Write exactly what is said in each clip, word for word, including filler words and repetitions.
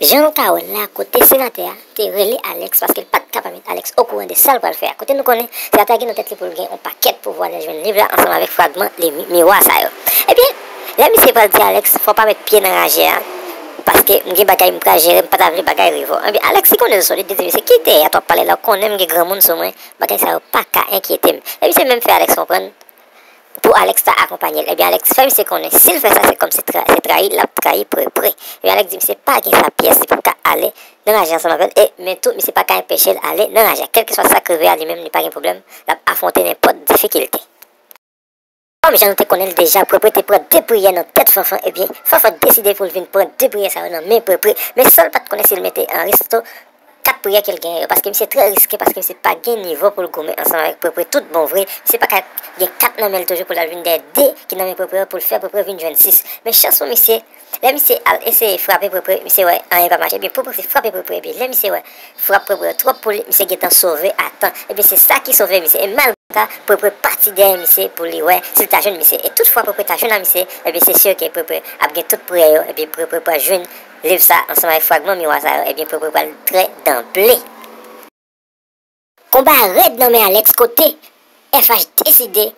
Jan nou ka wè l la, kote senatè a te rele Alex paske l pa t ka pa met Alex okouran de sa l pral fè a. Kote nou konnen, senatè a gen nan tèt li pou l gen yon pakèt pouvwa lè l jwenn liv la ansanm avèk fragman li miwa sa yo. Ebyen, lè misye pral di Alex, fò w pa met pye nan raje a, paske m gen bagay m pral jere, m pa ta vle bagay rive w. Ebyen, Alex, li konnen l solid, li di misye, kite a, w ap pale la, w konnen m gen granmoun sou mwen, bagay sa yo pa ka enkyete m. E misye menm fè Alex konprann, pou Alex ta akonpanye l. Ebyen, Alex fè misye konnen, si l fè sa, se kòm se tra-, se trayi, l ap trayi Prepre. Ebyen, Alex di misye pa gen sa pyès, li p ap ka ale nan raje ansanm avè l, e, men tou, misye pa ka enpeche l ale nan raje a. Kèlkeswa sa k rive a, li menm, li pa gen pwoblèm, l ap afwonte nenpòt difikilte. Kòm jan nou te konnen l deja, Prepre te pran de priyè nan tèt Fanfan, ebyen, Fanfan deside pou l vin pran de priyè sa yo nan men Prepre, men san l pa t konnen si l mete an risk tou, kat priyè ke l genyen yo, paske misye trè riske, paske misye pa gen nivo pou l goumen ansanm avèk Prepre tout bon vre. Misye pa ka gen kat nan men l toujou pou l al vin dèyè de ki nan men Prepre yo pou l fè Prepre vin jwenn sis. Men chans pou misye, lè misye al eseye frape Prepre, misye wè anyen pa mache. Ebyen, Prepre frape Prepre, ebyen, lè misye wè frap Prepre yo twòp pou li, misye gentan sove a tan. Ebyen, se sa ki sove misye. E malgre sa, Prepre pati dèyè misye pou li wè si l ta jwenn misye. E tout fwa Prepre ta jwenn a misye, ebyen, se si ke Prepre ap gen tout priyè yo, ebyen, Prepre pral jwenn liv sa ansanm avèk fragman miwa sa yo, ebyen, Prepre pral trè danble. Konba rèd nan men Alex kote F H deside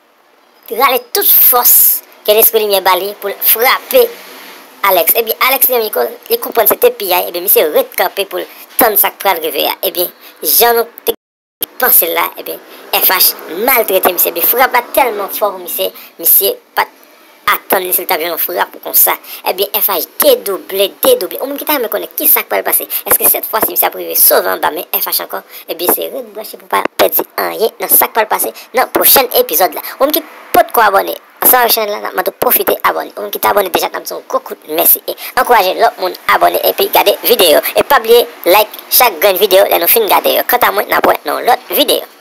rale tout fòs ke lespri limyè ba li pou l frape Alex. Ebyen, Alex li menm li ko-, li konprann se te piyay, ebyen, misye ret kanpe pou l tann sa k pral rive a. Ebyen, jan nou te panse l la, ebyen, F H maltrete misye. Ebyen, frap la tèlman fò pou misye, misye pa t atann li si l t ap jwenn yon frap konsa. Ebyen, F H dedouble, dedouble. Ou menm ki ta renmen konnen ki sa k pral pase? Èske sèt fwa si misye ap rive sove anba men F H ankò? Ebyen, se ret branche pou w pa pèdi anyen nan sa k pral pase nan pwochèn epizòd la. Ou menm ki potko abòne ansanm avèk chanèl la, n ap mande w pwofite abòne. Ou menm ki te abòne deja, n ap di w yon gwo kout mèsi e ankouraje lòt moun abòne epi gade videyo. E pa bliye like chak grenn videyo lè nou fin gade yo. Kanta mwen, n ap wè nan yon lòt videyo.